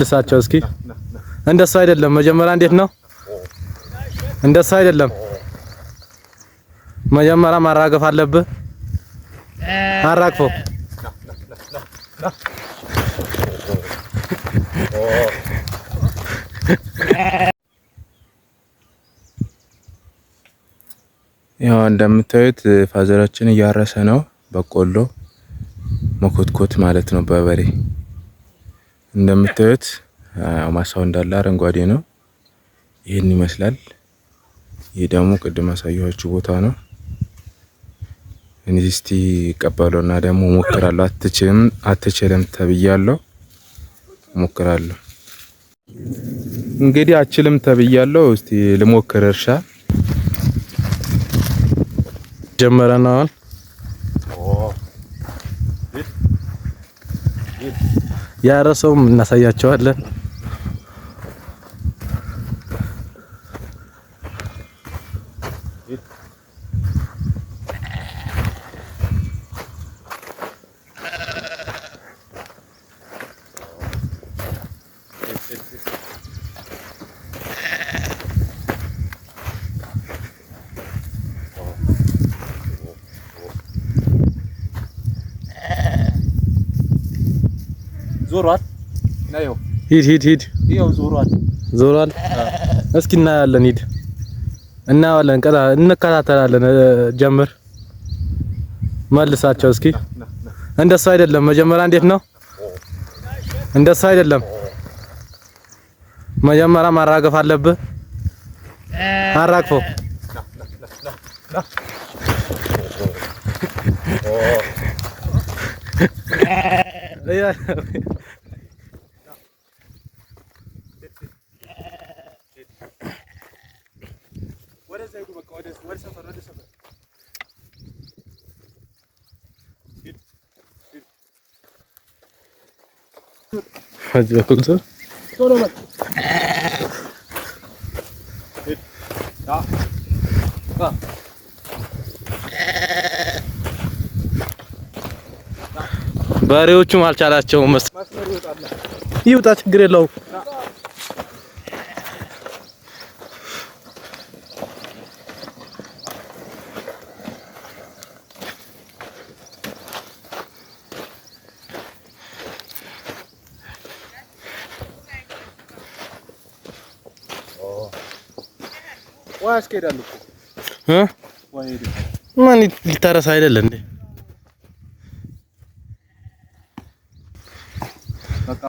እሳቸው እስኪ እንደሱ አይደለም። መጀመሪያ እንዴት ነው? እንደሱ አይደለም። መጀመሪያ ማራገፍ አለብህ። አራግፎ ያው እንደምታዩት ፋዘራችን እያረሰ ነው። በቆሎ መኮትኮት ማለት ነው በበሬ። እንደምታዩት ማሳው እንዳለ አረንጓዴ ነው። ይህን ይመስላል። ይህ ደግሞ ቅድም ያሳየኋችሁ ቦታ ነው። እኔ እስቲ እቀበለውና ደግሞ ሞክራለሁ። አትችልም አትችልም ተብያለሁ። ሞክራለሁ። እንግዲህ አችልም ተብያለሁ። እስቲ ልሞክር። እርሻ ጀመረን አሁን ያረሰውም እናሳያቸዋለን። ዞሯል። ሂድ ሂድ ሂድ። ይኸው ዞሯል፣ ዞሯል። እስኪ እናያለን። ሂድ፣ እናየዋለን። ቀጣ እንከታተላለን። ጀምር፣ መልሳቸው እስኪ። እንደሱ አይደለም። መጀመሪያ እንዴት ነው? እንደሱ አይደለም። መጀመሪያ ማራገፍ አለብህ። አራግፎ በዚህ በኩል ዞር። በሬዎቹም አልቻላቸውም። ይውጣ፣ ችግር የለውም። ማን ሊታረስ አይደለ እንዴ?